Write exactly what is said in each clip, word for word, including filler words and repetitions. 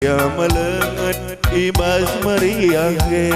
Ia melenget i bas meriah e.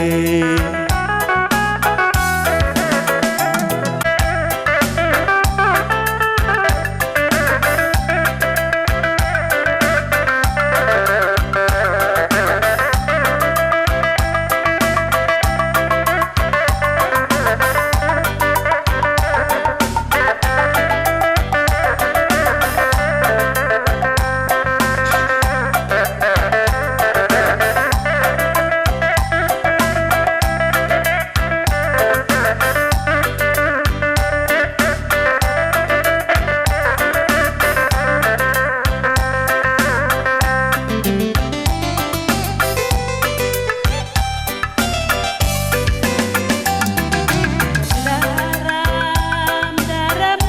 Ndaram-ndaram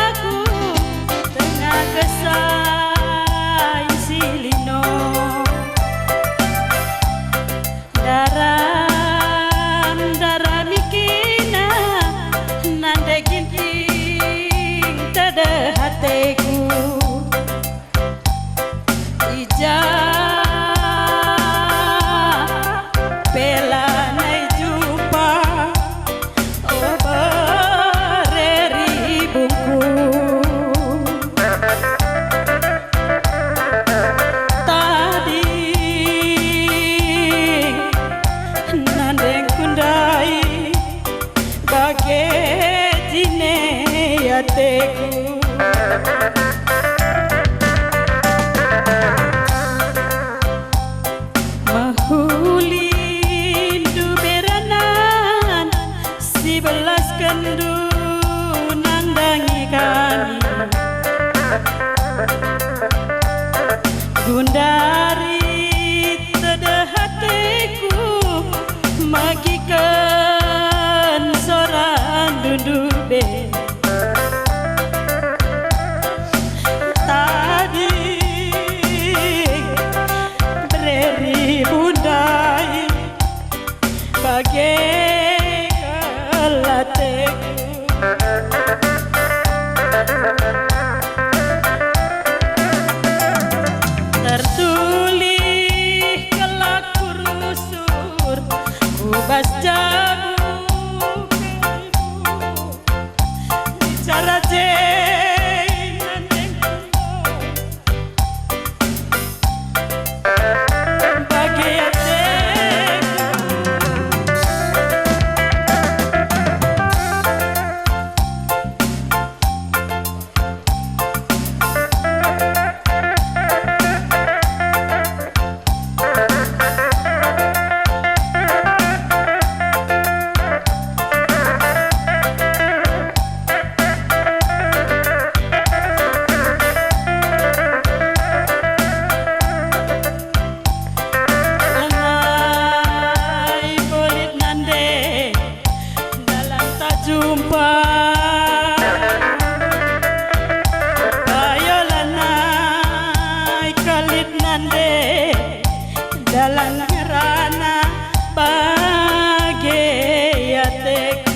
aku tengah kesah si lino. Ndaram-ndaram kena nande ginting tedeh ateku. I ja pe lanai jumpa, o bere ribungku. Tading nandengku ndai, bage jine ateku. Mehulindu beranan, sibelaskenndu nandangi kami. Gundari tedeh ateku megiken sorandu ndube. Tading bere ribung ndai, bage kal ateku. Tertulih kelak ku rusur, ku bas jabu kalbu. Bicara je nandengku, bage ateku. Lanai lit nande dalan tajumpa. Ayo lanai kal lit nande dalan ngerana bage ateku.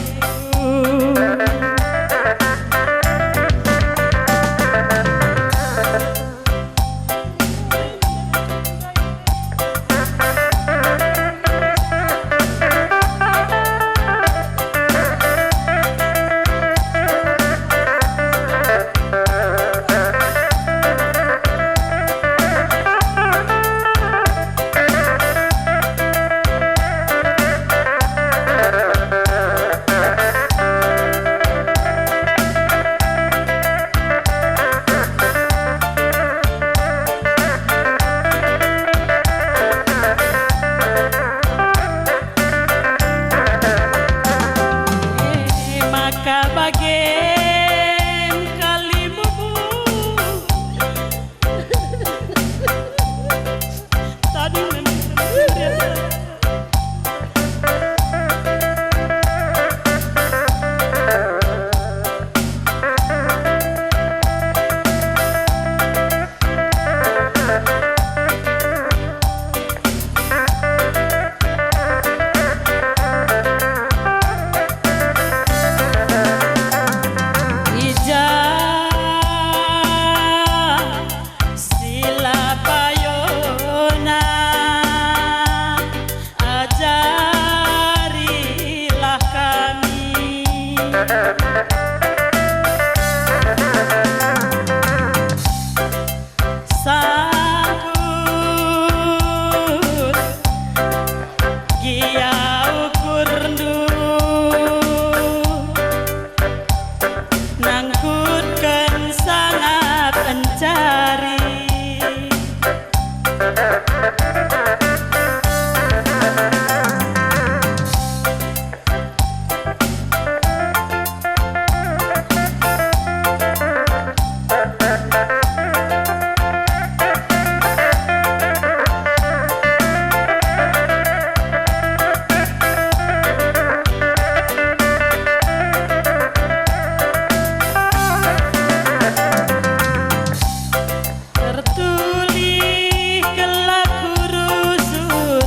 Tertulih kelap rusur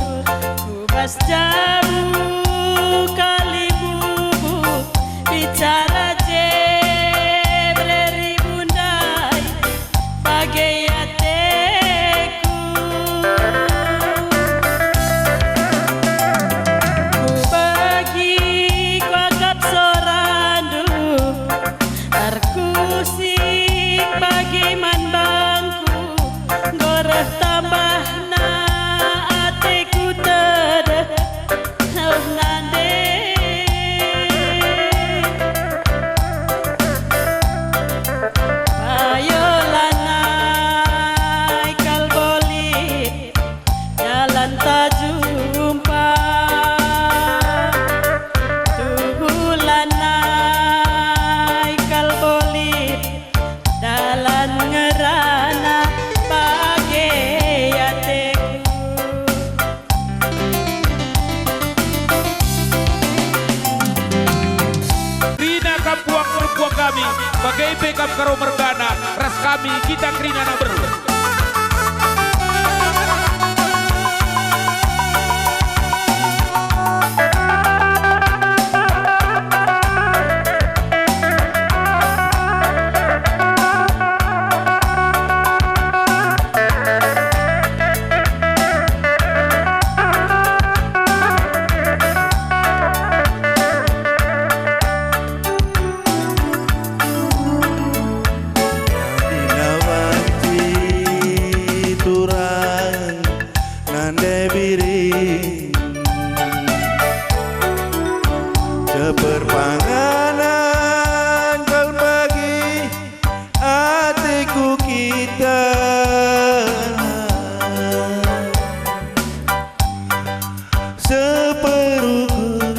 ku bas jabu kalimbubu, bicara je bereri bundai bage ateku. Kubegi kuakap sorandu, erkusik bage man bangku, enggo reh tambahna ateku tedeh. Oh, nande. Ayo lanai kal bolit, dalan ta jumpa. Tuhu lanai kal bolit, dalan ngerana bage ateku. Kerina kam puang perempuan kami, bage pe kam Karo mergana, ras kami kita kerina anak beru. Nadina banci turang nande biring, seperpanganan kal pagi ateku kita. Seperukur,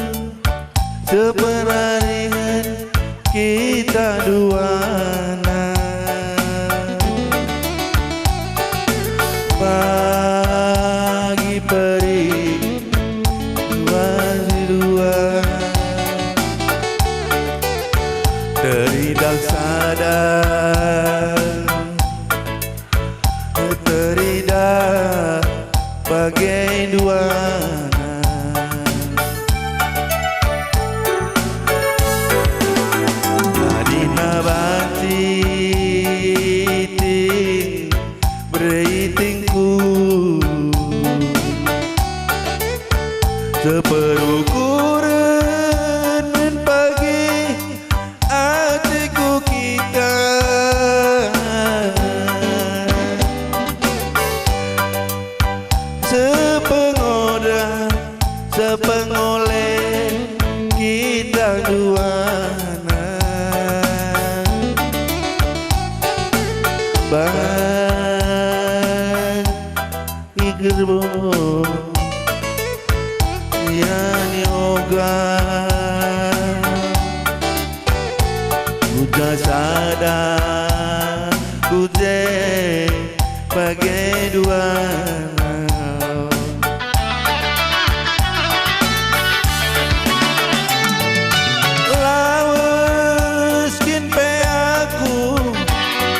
seperarihen kita duana. Pagi peri dua si dua, teridah sada. Teridah bage duana. Nadina banci iting bere itingku, seperukuren min pagi ateku kita. Sepengoda, sepengole kita duana. Bang i gerbong, ia ni oga. Uga sada ku je bage duana. Lawes kin pe aku,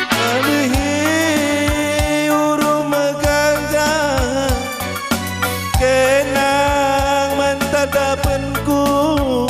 aluhi urung meganja, kenang man tadapenku.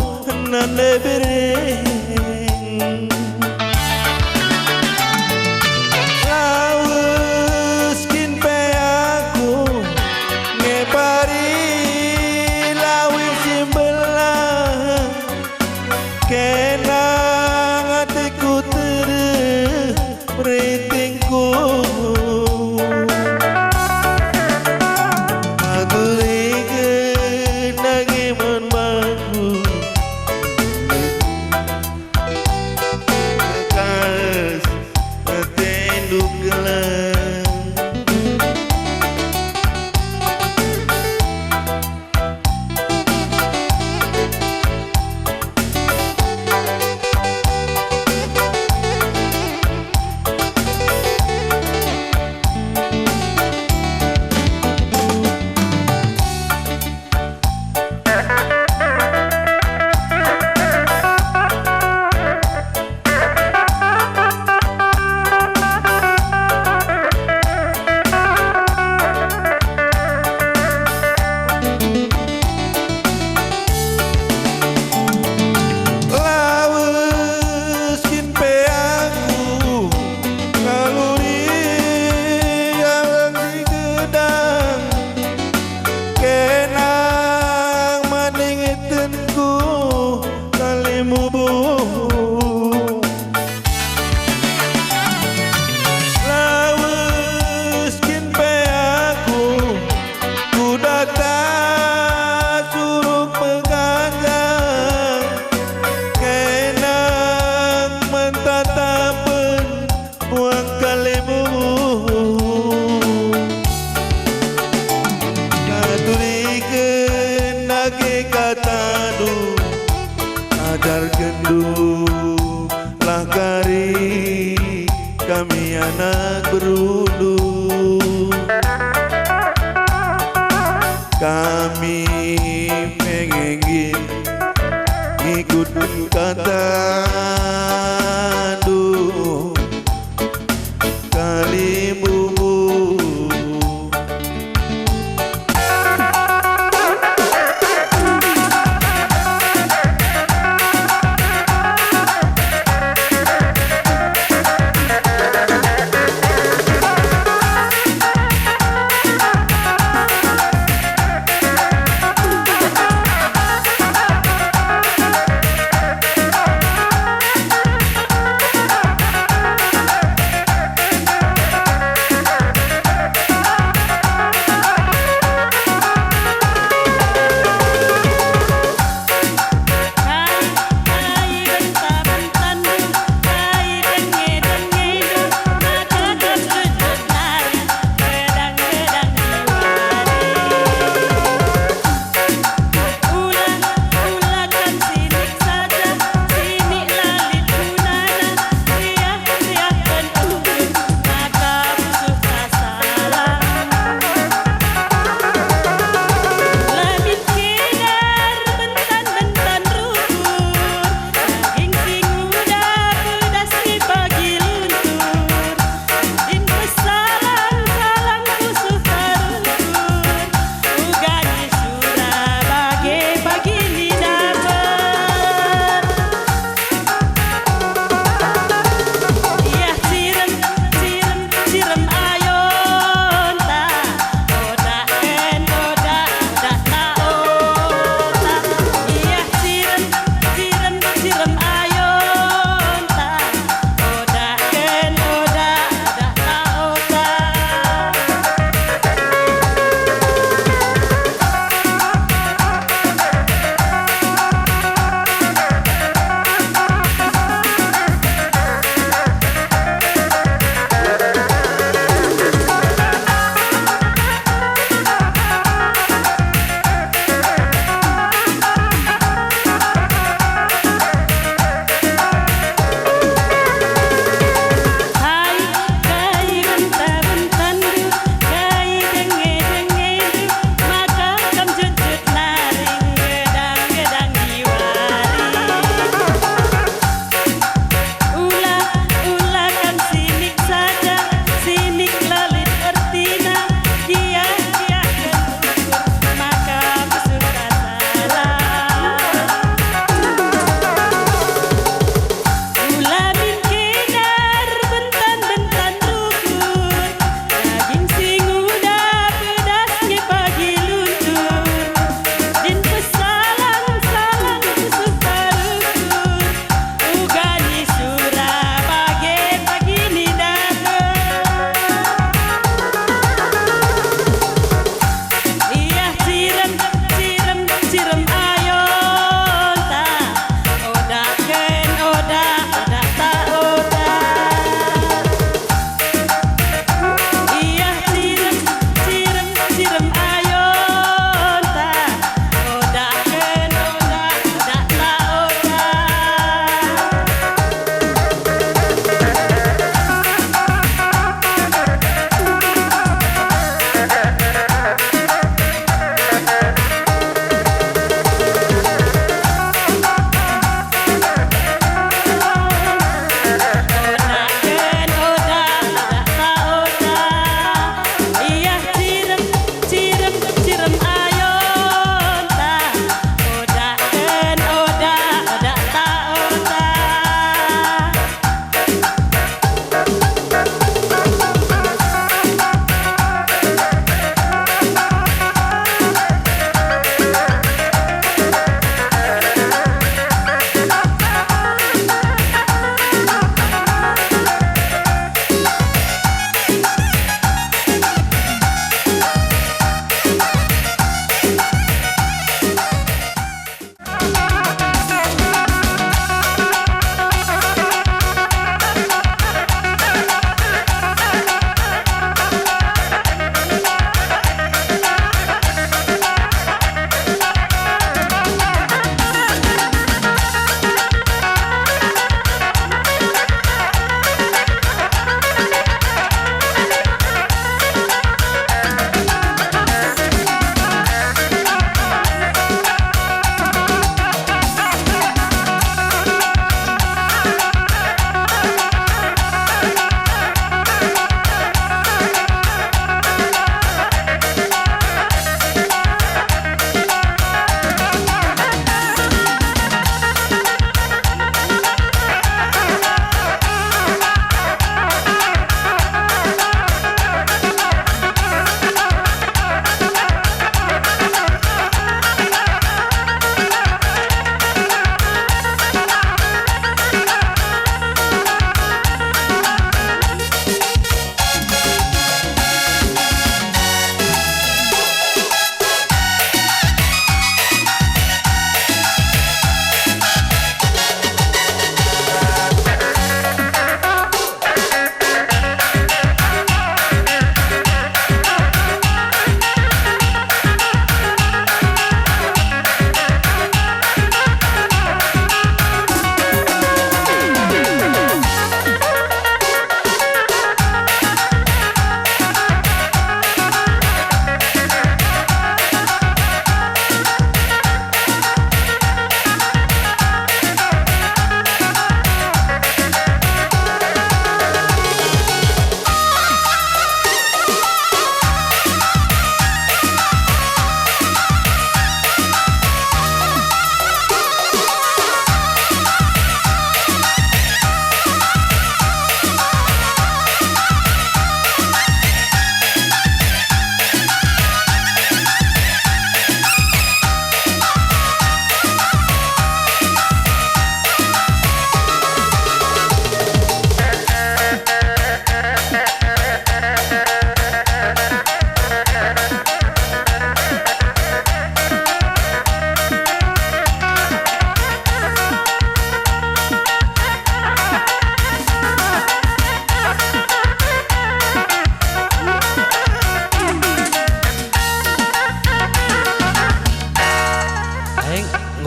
katandu, ajarkenndu lah kari kami anak berundu. Kami pengen nggit ngikut katandu, kalimbubu.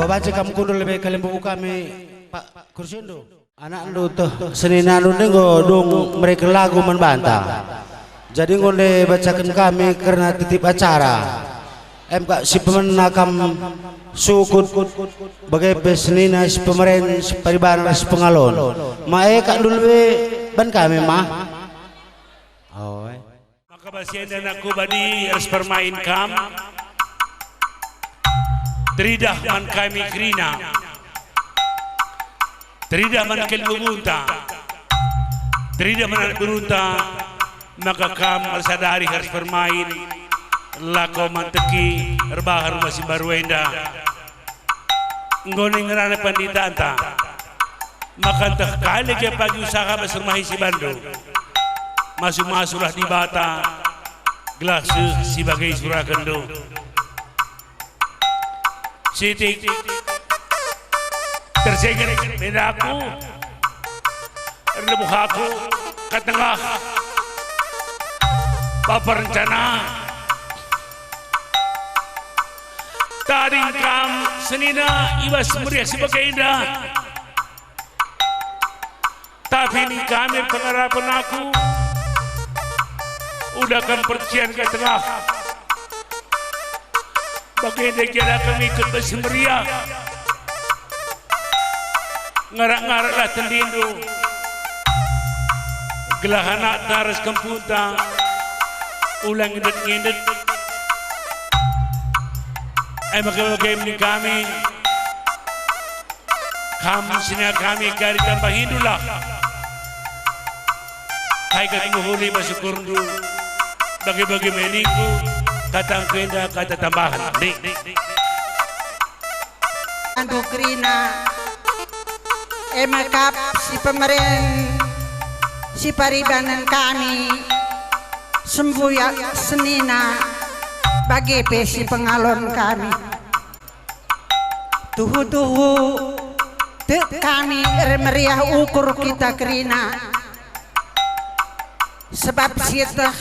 Babanci kam kundul lebe kalimbubu kami, Pak, kursindu. Anakndu teh seninandu ndai enggo dung mereken lagu man banta. Jadi enggo ndai bacaken kami kerna titip acara. Em kak si pemena kam sukut, bage pe senina si pemeren, si paribanan, si pengalon. Ma e kak ndul lebe ban kami mah. Oi. Maka bas enda anakku badi ras permain kam, teridah man kami kerina, teridah man kalimbubunta, teridah man anak berunta, maka kam ersadari ras permain, lako manteki erbahan rumah si mbaru enda. Enggo nina ngerana panditanta, maka ntah kali gia pagi usaha bas rumah isi bandu. Masu-masulah Dibata, gelah seh si bage isurakenndu. Sitik tersenget mendaku, erlebuh aku ka tengah bapa rencana. Tading kam senina i bas meriah si bagenda. Tapi ning kami pengarapen aku, udah kam percian ka tengah. Bagenda gia kami ikut bas si meriah. Ngarak-ngaraklah tendindu, gelah anakta ras kempunta ulang ngendet-ngendet. E maka bage min kami, kam senina kami kari tambahindulah. Kai kat mehuli bas ukurndu, bage-bage meningku, katangku enda kata tambahan. Nik. Andu kerina, e me kap si pemeren, si paribanen kami, sembuyak senina, bage pe si pengalon kami. Tuhu-tuhu, tek kami ermeriah ukur kita kerina. Sebab sieteh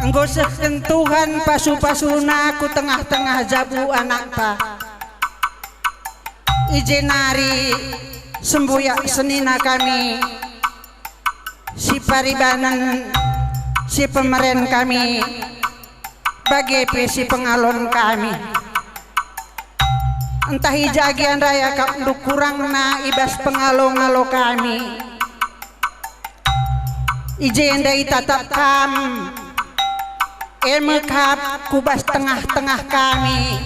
enggo sehken Tuhan pasu-pasuna ku tengah-tengah jabu anakta. I je nari sembuyak senina kami, si paribanen, si pemeren kami, bage pe si pengalon kami. Ntah i ja gia ndai akapndu kurangna i bas pengalo-ngalo kami. I jenda itatap kam, e me kap ku bas tengah-tengah kami.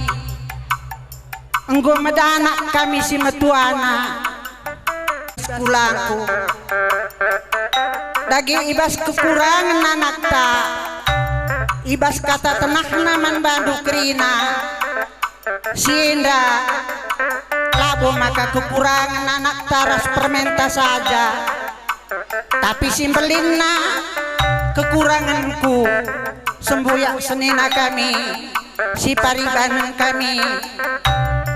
Enggo medanak kami si metuana. Sekulangku. Dage i bas kekurangen anakta, i bas kata tenahna man bandu kerina. Si enda labo maka kekurangen anakta ras permenta saja, tapi si mbelinna kekurangenku, sembuyak senina kami, si paribanen kami,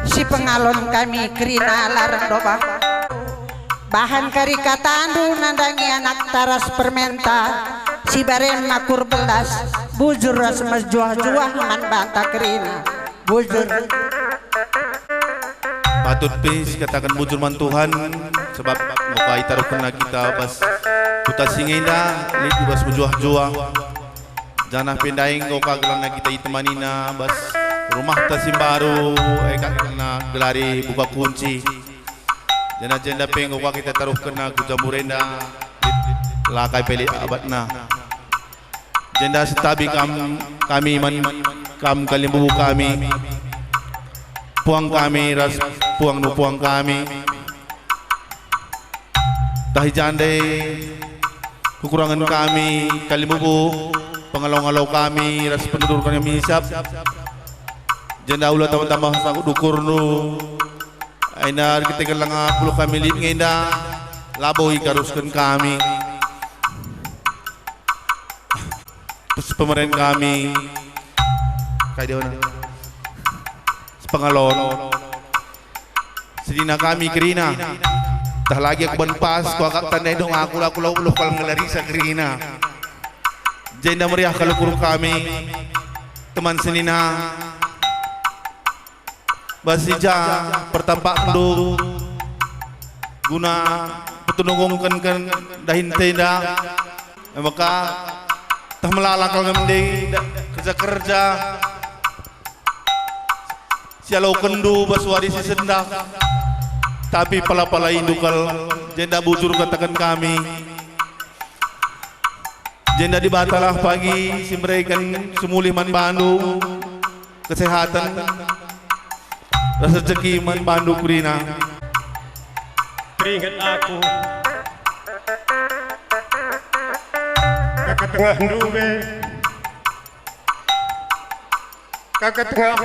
si pengalon kami kerina laren dobah. Bahan kari katandu nandangi anakta ras permenta, si barem makur belas, bujur ras mejuah-juah man banta kerina. Bujur. Patut pe sikataken bujur man Tuhan, sebab enggo ka itaruhkenNa kita bas kuta si enda, lit i bas mejuah-juah. Janah pe ndai enggo ka gelarna kita itemanina bas rumahta si mbaru, e ka gelarna gelari buka kunci. Janah jenda pe enggo ka kita taruhkenna ku jambur enda, lit la kai pe lit abatna. Jenda sentabi kam, kami man kam kalimbubu kami, puang kami ras puangndu puang kami. Tah i jenda kekurangen kami kalimbubu, pengalo-ngalo kami ras penutur kami misap. Jenda ula tambah-tambah sanggup dukurndu. Aina erkiteken langa puluh kami lit ngenda, labo ikarusken kami. Terus pemeren kami, kai dia ona? Sepengalon. Senina kami kerina. Tah lagi aku ban pas, kuakap tandai dong aku, aku lau beluh kal ngelarisa kerina. Jenda meriah kal ukur kami, teman senina. Bas i ja pertampakndu guna petunungken dahin tenda, maka tah melala kal nge mende kerja-kerja si alokenndu bas wari si sendah, tapi pala-palaindu kal jenda bujur kataken kami. Jenda Dibatalah pagi si mereken semulih man bandu kesehatan ras rezeki man bandu kerina. Peringet aku, kaka tengah ndube, kaka tengah